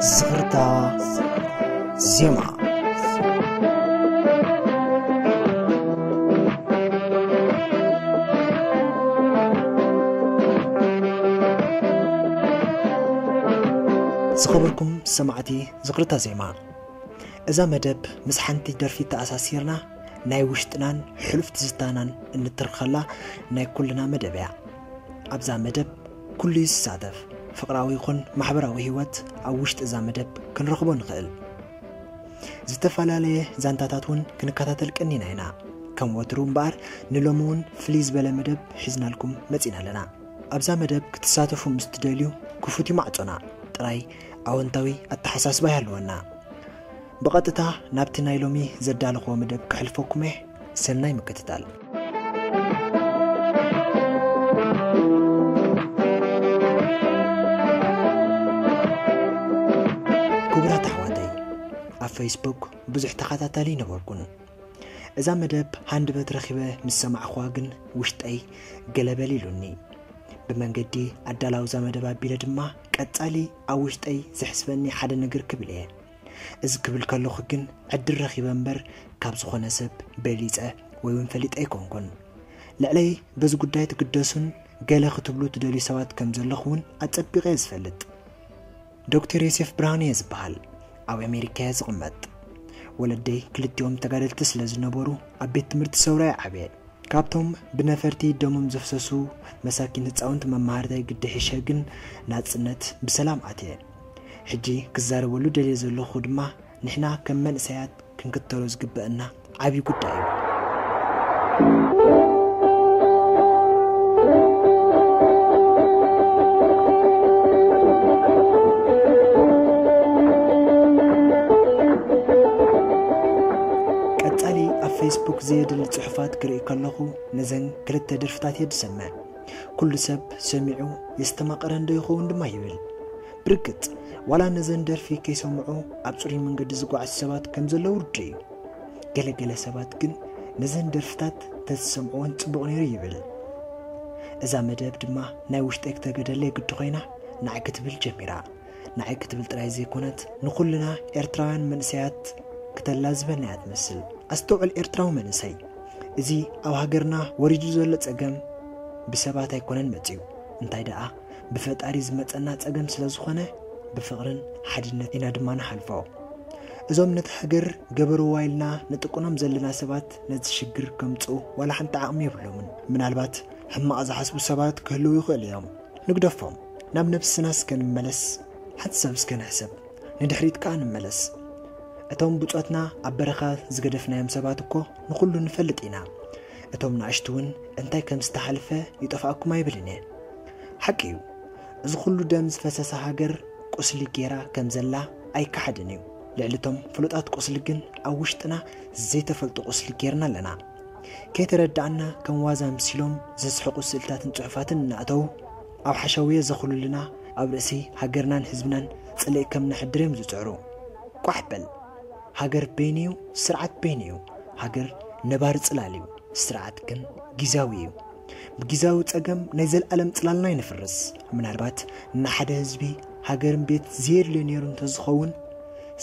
ዝኽርታ ዜማ። ዝኸበርኩም ሰማዕቲ ዝኽርታ ዜማ፣ እዛ መደብ ምስ ሓንቲ ደርፊ ተኣሳሲርና ናይ ውሽጥናን ሕሉፍ ትዝታናን እንትርኸላ ናይ ኩልና መደብ እያ። ኣብዛ መደብ ኩሉ ይሳተፍ። ፍቕራዊ ይኹን ማሕበራዊ ህይወት ኣብ ውሽጢ እዛ መደብ ክንረኽቦ ንኽእል። ዝተፈላለየ ዛንታታት እውን ክንከታተል ቀኒና ኢና። ከም ወትሩ እምበኣር ንሎሚ እውን ፍልይ ዝበለ መደብ ሒዝናልኩም መጺና ኣለና። ኣብዛ መደብ ክትሳተፉ ምስ ትደልዩ ክፉት እዩ ማዕጾና። ጥራይ ኣወንታዊ ኣተሓሳስባ ይሃልወና። ብቐጥታ ናብቲ ናይ ሎሚ ዘዳለኽዎ መደብ ከሕልፈኩም እየ። ሰናይ ምክትታል። ክቡራት ኣሕዋተይ፣ ኣብ ፌስቡክ ብዙሕ ተኸታታሊ ነበርኩን። እዛ መደብ ሃንደበት ረኺበ ምስ ሰማዕኽዋ ግን ውሽጠይ ገለበል ኢሉኒ። ብመንገዲ ኣዳላውዛ መደብ ኣቢለ ድማ ቀጻሊ ኣብ ውሽጠይ ዘሕስበኒ ሓደ ነገር ክብል እየ። እዚ ክብል ከለኹ ግን ዕድል ረኺበ እምበር ካብ ዝኾነ ሰብ በሊጸ ወይ እውን ፈሊጠ ኣይኮንኩን። ልዕለይ በዚ ጉዳይ ትግደሱን ገለ ክትብሉ ትደልዩ ሰባት ከም ዘለኹ እውን ኣጸቢቐ እየ ዝፈልጥ። ዶክተር ዮሴፍ ብርሃኑ እየ ዝበሃል። ኣብ ኣሜሪካ እየ ዝቕመጥ። ወለደይ ክልቲኦም ተጋደልቲ ስለ ዝነበሩ ኣብ ቤት ትምህርቲ ሰውራ እየ ዓብየ። ካብቶም ብነፈርቲ ደሞም ዘፍሰሱ መሳኪን ህፃውንቲ መማህርታይ ግዲ ሕሸ ግን ናፅነት ብሰላም ኣትየ። ሕጂ ክዛረበሉ ደልየ ዘለኹ ድማ ንሕና ከም መንእሰያት ክንክተሎ ዝግበአና ዓብዪ ጉዳይ እዩ። ቀጻሊ ኣብ ፌስቡክ ዘየድሊ ጽሑፋት ክርኢ ከለኹ ነዘን ክልተ ደርፍታት እየ ዝሰምዕ። ኩሉ ሰብ ሰሚዑ የስተማቕረን ዶ ይኸውን ድማ ይብል። ብርግጽ ዋላ ነዘን ደርፊ ከይሰምዑ ኣብ ጽሩይ መንገዲ ዝጓዓዙ ሰባት ከም ዘለዉ ርዱእ እዩ። ገለገለ ሰባት ግን ነዘን ደርፍታት ተዝሰምዕወን ጽቡቕ ነይሩ ይብል። እዛ መደብ ድማ ናይ ውሽጠይ ክተገደለይ ግዲ ኮይና ንዓይ ክትብል ጀሚራ። ንዓይ ክትብል ጥራይ ዘይኮነት ንኹልና ኤርትራውያን መንእሰያት ክተላዝበና እያ ትመስል። ኣስተውዕል ኤርትራዊ መንእሰይ፣ እዚ ኣብ ሃገርና ወሪዱ ዘሎ ጸገም ብሰባት ኣይኮነን መጺኡ። እንታይ ደኣ ብፈጣሪ ዝመጸና ጸገም ስለ ዝኾነ ብፍቕርን ሓድነት ኢና ድማ ንሓልፎ። እዞም ነቲ ሃገር ገበርዋ ኢልና ንጥቁኖም ዘለና ሰባት ነዚ ሽግር ከምጽኡ ዋላ ሓንቲ ዓቕሚ የብሎምን። ምናልባት ሕማቕ ዝሓስቡ ሰባት ክህልዉ ይኽእሉ እዮም። ንግደፎም። ናብ ነብስና እስከ ንመለስ። ሓንቲ ሰብ እስከ ንሕሰብ። ንድሕሪት ከኣ ንመለስ። እቶም ብጾትና ኣብ በረኻ ዝገደፍናዮም ሰባት እኮ ንኹሉ ንፈልጥ ኢና። እቶም ንኣሽቱ እውን እንታይ ከም ዝተሓልፈ ይጠፍኣኩም ኣይብልን እየ። ሓቂ እዩ፣ እዚ ኩሉ ደም ዝፈሰሰ ሃገር ቁስሊ ጌራ ከም ዘላ ኣይከሓድን እዩ። ልዕሊ እቶም ፍሉጣት ቁስሊ ግን ኣብ ውሽጥና ዘይተፈልጡ ቁስሊ ጌርና ኣለና። ከይተረድኣና ከም ዋዛ ምሲሎም ዘስሕቑ ስእልታትን ጽሑፋትን እናእተዉ ኣብ ሓሸውየ ዘኹሉልና ኣብ ርእሲ ሃገርናን ህዝብናን ጽልኢ ከም ነሕድር እዮም ዝጽዕሩ። ቋሕ በል። ሃገር በይኑ እዩ፣ ስርዓት በይኑ እዩ። ሃገር ነባሪ ጽላል እዩ፣ ስርዓት ግን ግዝያዊ እዩ። ብግዝያዊ ጸገም ናይ ዘለኣለም ጽላልና ኣይንፍርስ። ምናልባት ንሓደ ህዝቢ ሃገርን ቤት ዘየድልዮ ነይሩ እንተዝኸውን፣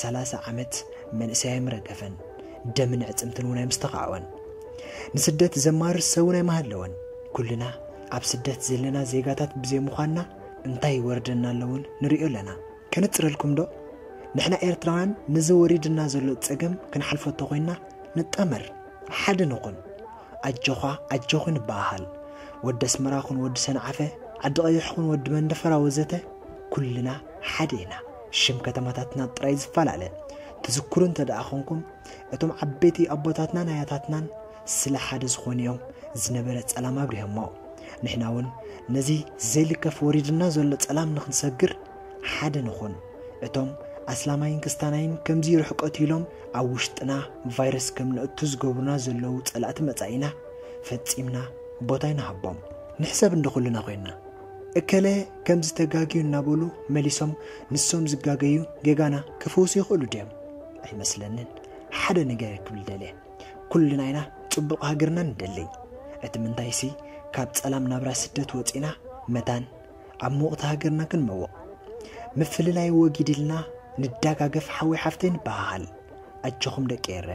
ሰላሳ ዓመት መንእሰይ ኣይምረገፈን፣ ደምን ዕጽምትን እውን ኣይምስተኻዕወን። ንስደት ዘማርር ሰብ እውን ኣይምሃለወን። ኩልና ኣብ ስደት ዘለና ዜጋታት ብዘይምዃንና እንታይ ይወርደና ኣሎ እውን ንርእዮ ኣለና። ከነጽረልኩም ዶ? ንሕና ኤርትራውያን ነዚ ወሪድና ዘሎ ጸገም ክንሓልፎ እንተኾይንና ንጣመር፣ ሓደ ንኹን። ኣጆኻ ኣጆኺ ንበሃሃል። ወዲ ኣስመራ ኹን ወዲ ሰንዓፈ፣ ዓዲ ቀይሕ ኹን ወዲ መንደፈራ ወዘተ ኩልና ሓደ ኢና። ሽም ከተማታትና ጥራይ ዝፈላለ። ትዝክሩ እንተ ደኣ ኾንኩም፣ እቶም ዓበይቲ ኣቦታትናን ኣያታትናን ስለ ሓደ ዝኾኑ እዮም ዝነበረ ጸላም ኣብሪሆሞ። ንሕና እውን ነዚ ዘይልከፍ ወሪድና ዘሎ ጸላም ንኽንሰግር ሓደ ንኹን። እቶም ኣስላማይን ክስታናይን ከምዚ ርሕቀት ኢሎም ኣብ ውሽጥና ቫይረስ ከም ነእቱ ዝገብሩና ዘለዉ ጸላእቲ መጻኢና ፈጺምና ቦታ ኣይንሃቦም። ንሕሰብ እንዶ ኩልና ኮይንና። እከለ ከምዚ ተጋግዩ እናበሉ መሊሶም ንሶም ዝጋገዩ ጌጋና ክፍውሱ ይኽእሉ ድዮም? ኣይመስለንን። ሓደ ነገር ክብል ደልየ። ኩልና ኢና ጽቡቕ ሃገርና ንደሊ። እቲ ምንታይሲ ካብ ጸላም ናብራ ስደት ወጺና መታን ኣብ ሙቕቲ ሃገርና ክንመውቕ። ምፍልላይ ወጊድልና ንዳጋገፍ ሓወይ ሓፍተይ ንበሃሃል። ኣጆኹም ደቂ ኤረ፣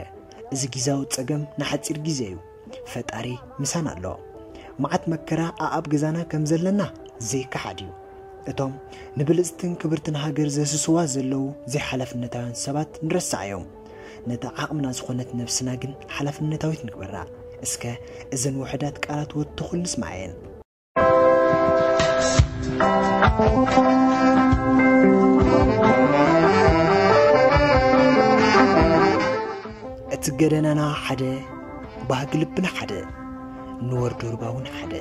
እዚ ጊዛዊ ጸገም ንሓጺር ግዜ እዩ። ፈጣሪ ምሳና ኣሎ። መዓት መከራ ኣኣብ ገዛና ከም ዘለና ዘይከሓድ እዩ። እቶም ንብልጽትን ክብርትን ሃገር ዘስስዋ ዘለዉ ዘይሓላፍነታውያን ሰባት ንረስዓዮም። ነታ ዓቕምና ዝኾነት ነብስና ግን ሓላፍነታዊት ንግበራ። እስከ እዘን ውሑዳት ቃላት ወትኹል ንስማዐየን። እቲ ገደናና ሓደ፣ ባህጊ ልብና ሓደ፣ ንወርዶ ሩባ እውን ሓደ።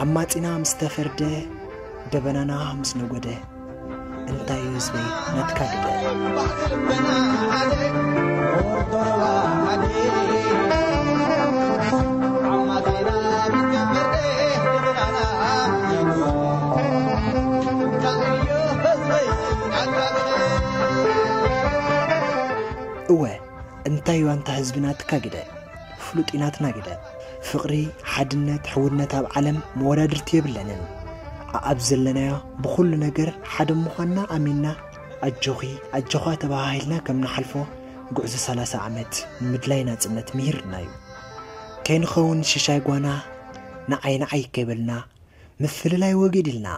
ኣማጺና ምስ ተፈርደ፣ ደበናና ምስ ነጎደ፣ እንታይ እዩ ህዝበይ ናትካ ግደ። እወ፣ እንታይ እዩ ኣንታ ህዝቢ ናትካ ግደ። ፍሉጥ እዩ ናትና ግደ። ፍቕሪ፣ ሓድነት፣ ሕውነት ኣብ ዓለም መወዳድርቲ የብለንን። ኣኣብ ዘለናዮ ብኹሉ ነገር ሓደ ምዃንና ኣሚንና፣ ኣጆኺ ኣጆኻ ተባሃሂልና ከም ንሓልፎ፣ ጉዕዞ ሰላሳ ዓመት ንምድላይ ናጽነት ምሂርና እዩ። ከይንኸውን ሽሻይ ጓና፣ ንዓይ ንዓይ ከይበልና፣ ምፍልላይ ወጊድልና፣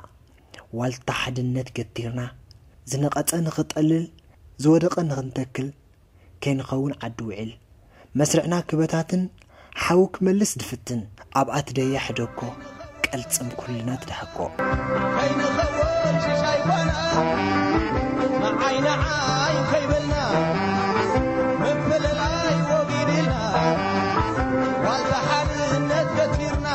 ዋልታ ሓድነት ገቲርና፣ ዝነቐጸ ንኽጠልል፣ ዝወደቐ ንኽንተክል፣ ከይንኸውን ዓዲ ውዒል፣ መስርዕና ክበታትን፣ ሓዊ ክመልስ ድፍትን፣ ኣብኣ ትደያ ሕደኮ፣ ቀልጽም ኩልና ትድሕኮ። ከይንኸውን ሽሻይ ጓና፣ ንዓይ ንዓይ ከይበልና፣ ምፍልላይ ወጊድልና፣ ዋልታ ሓድነት ገቲርና፣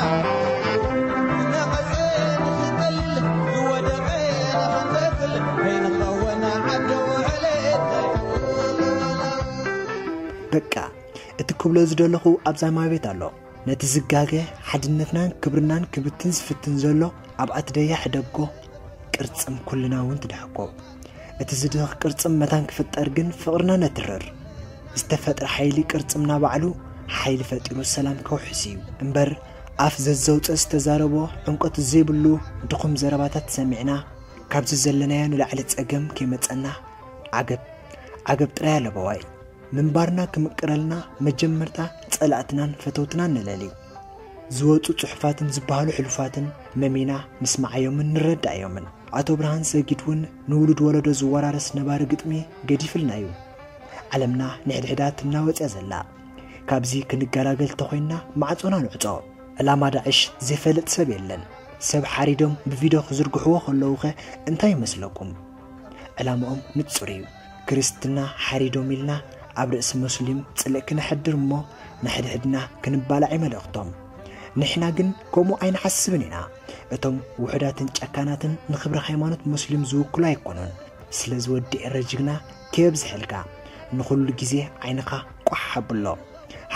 ዝነቐጸ ንኽጠልል፣ ዝወደቐ ንኽንተክል፣ ከይንኸውን ዓዲ ውዕል። በቃ፣ እቲ ክብሎ ዝደለኹ ኣብዛ ማይ ቤት ኣሎ። ነቲ ዝጋገ ሓድነትናን ክብርናን ክብትን ዝፍትን ዘሎ ኣብኣ ትደያ ሕደጎ፣ ቅርጽም ኩልና እውን ትድሕኮ። እቲ ዝድህኽ ቅርጽም መታን ክፍጠር ግን ፍቕርና ነትርር። ዝተፈጥረ ሓይሊ ቅርጽምና ባዕሉ ሓይሊ ፈጢሩ ሰላም ከውሕስ እዩ። እምበር ኣፍ ዘዘውፀ ዝተዛረቦ ዕምቆት ዘይብሉ ድኹም ዘረባታት ሰሚዕና ካብዚ ዘለናዮ ንላዕሊ ጸገም ከይመጸና ዓገብ ዓገብ ጥራይ ኣለበዋይ። ምንባርና ክምቅረልና መጀመርታ ጸላእትናን ፈተውትናን ንለሊ። ዝወጹ ጽሑፋትን ዝበሃሉ ሕሉፋትን መሚና ንስምዓዮምን ንረዳእዮምን። ኣቶ ብርሃን ሰጊድ እውን ንውሉድ ወለዶ ዝወራረስ ነባሪ ግጥሚ ገዲፍልና እዩ። ዓለምና ንሕድሕዳ ትናወጽ እያ ዘላ። ካብዚ ክንገላገል ተኾይንና ማዕጾና ንዕጾ። ዕላማ ዳዕሽ ዘይፈልጥ ሰብ የለን። ሰብ ሓሪዶም ብቪድዮ ክዝርግሕዎ ከለዉኸ እንታይ ይመስለኩም? ዕላምኦም ንጹር እዩ። ክርስትና ሓሪዶም ኢልና ኣብ ርእሲ ሙስሊም ጽልእ ክነሕድር እሞ ንሕድሕድና ክንባላዕ እዩ መልእኽቶም። ንሕና ግን ከምኡ ኣይንሓስብን ኢና። እቶም ውሑዳትን ጨካናትን ንኽብሪ ሃይማኖት ሙስሊም ዝውክሉ ኣይኮኑን። ስለዚ ወዲ ኤረ ጅግና ከየብዝሐልካ ንኹሉ ግዜ ዓይንኻ ቋሕ ኣብሎ።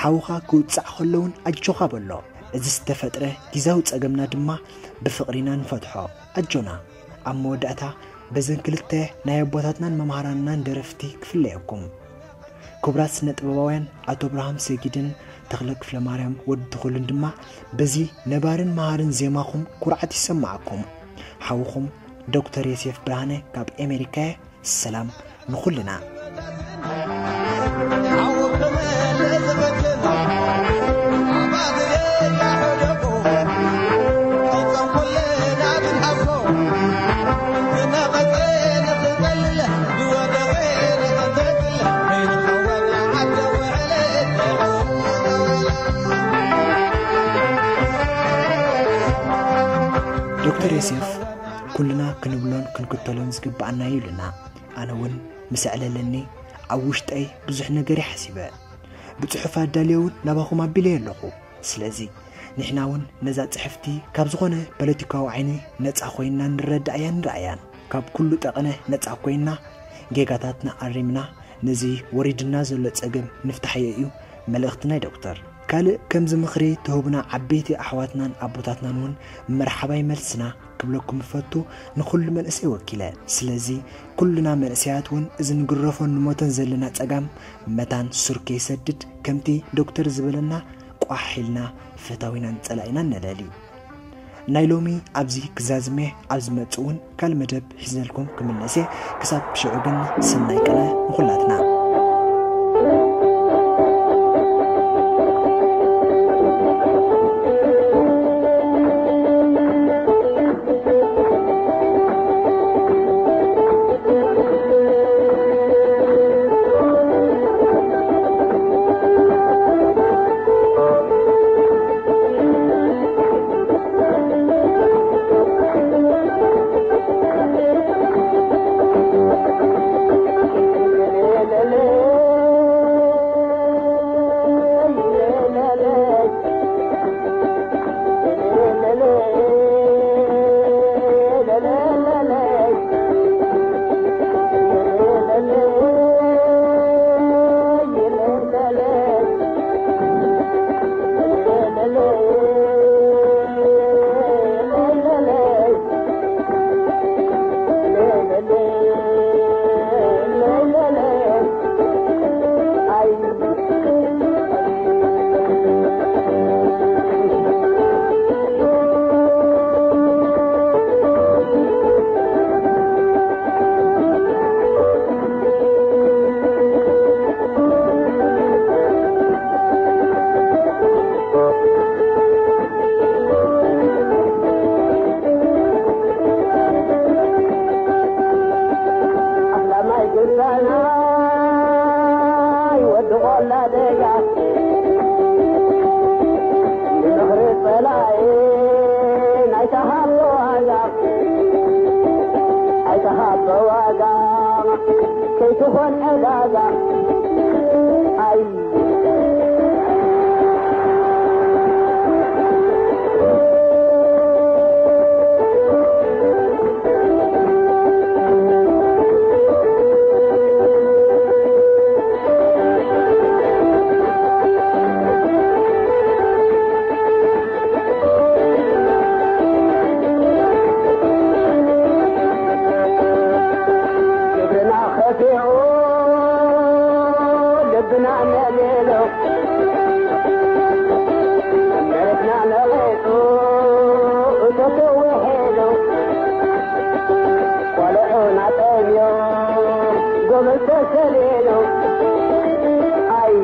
ሓውኻ ክውጻዕ ከሎ እውን ኣጆኻ በሎ። እዚ ዝተፈጥረ ግዛዊ ጸገምና ድማ ብፍቕሪና ንፈትሖ። ኣጆና። ኣብ መወዳእታ በዘን ክልተ ናይ ኣቦታትናን መምሃራንናን ደረፍቲ ክፍለየኩም። ክቡራት ስነ ጥበባውያን ኣቶ ኣብርሃም ሰጊድን ተኽለ ክፍለ ማርያም ወዲ ትኹልን ድማ በዚ ነባርን መሃርን ዜማኹም ኩርዓት ይሰማዓኩም። ሓውኹም ዶክተር ዮሴፍ ብርሃነ ካብ ኣሜሪካ። ሰላም ንኹልና። ዶክተር ዮሴፍ ኩልና ክንብሎን ክንክተሎን ዝግብኣና እዩ ኢሉና። ኣነ እውን ምስ ኣዕለለኒ ኣብ ውሽጠይ ብዙሕ ነገር እየ ሓሲበ። ብጽሑፍ ኣዳልየ እውን ናባኹም ኣቢለዮ ኣለኹ። ስለዚ ንሕና እውን ነዛ ጽሕፍቲ ካብ ዝኾነ ፖለቲካዊ ዓይኒ ነጻ ኮይንና ንረዳእያን ንረኣያን። ካብ ኩሉ ጠቐነ ነጻ ኮይንና ጌጋታትና ኣሪምና ነዚ ወሪድና ዘሎ ጸገም ንፍታሕዮ እዩ መልእኽቲ ናይ ዶክተር። ካልእ ከምዚ ምኽሪ ትህቡና ዓበይቲ ኣሕዋትናን ኣቦታትናን እውን መርሓባይ መልስና ክብለኩም እፈቱ ንኹሉ መንእሰይ ወኪለ። ስለዚ ኩልና መንእሰያት እውን እዚ ንግረፎን ንሞቶን ዘለና ጸጋም መታን ሱር ከይሰድድ ከምቲ ዶክተር ዝበለና ቋሕ ኢልና ፈታዊናን ጸላኢናን ነለሊ። ናይ ሎሚ ኣብዚ ክዛዝሜ፣ ኣብ ዝመጽእ እውን ካልእ መደብ ሒዘልኩም ክምለስ እየ። ክሳብ ሽዑ ግን ሰናይ ቀነ ንኹላትና። ኣስላማይ ግንባና ይወድቖላ ደጋ፣ ንዝኽሪ ጸላኢ ኣይተሃቦ ዋጋ፣ ኣይተሃቦ ዋጋ፣ ከይትኾን ዕዳጋ። ኣይ ክብርና ኸፊዑ ልብና ነሊሉ፣ መሬትና ነቒጹ እቶቱ ውሒሉ፣ ቆልዑና ጠምዮም ጎበዝ ተሰሊሉ። ኣይ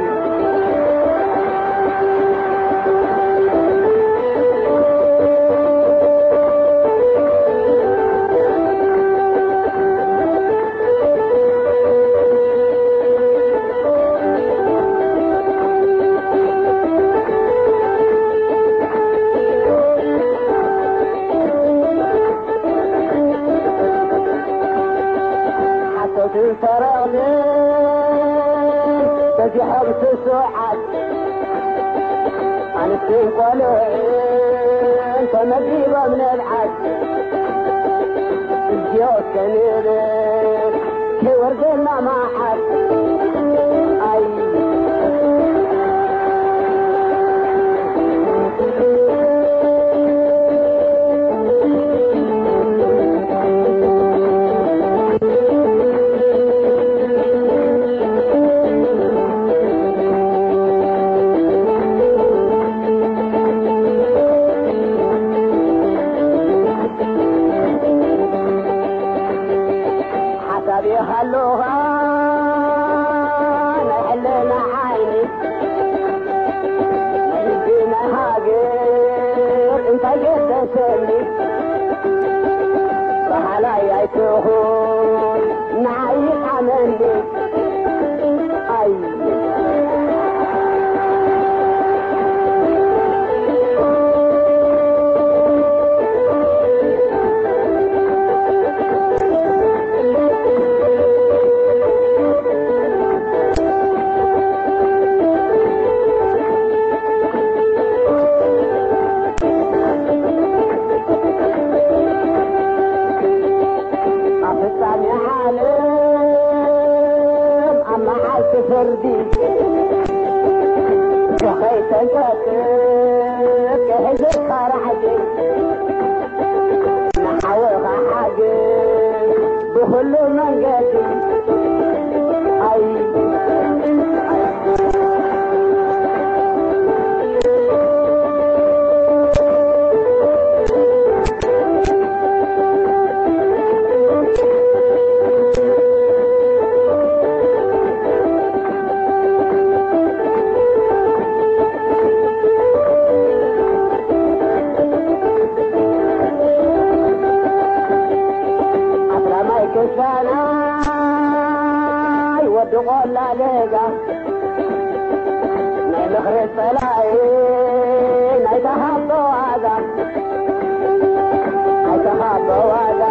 ሓሰውትን ሰረቕትን በዚሖም ስሱዓት፣ ኣንስትን ቆልዑን ተመዲቦም ንብዓት። እዚኦ እስከ ንብል ከይወርደና መዓት። ኣይ ሓሳብ ይሃሉኻ ናይ ሕልና ዓይኒ፣ ናይ ልቢ ናይ ሃገር እንታይ ገደሰኒ? በሃላይ ኣይትኹን ንዓይ ይጥዓመኒ። ኣይ ኣብ ፍጻሜ ዓለም ቆላ ደጋ ናይ ምኽሪ ጸላኢ ናይ ተሃቦ ዋጋ ናይ ተሃቦ ዋጋ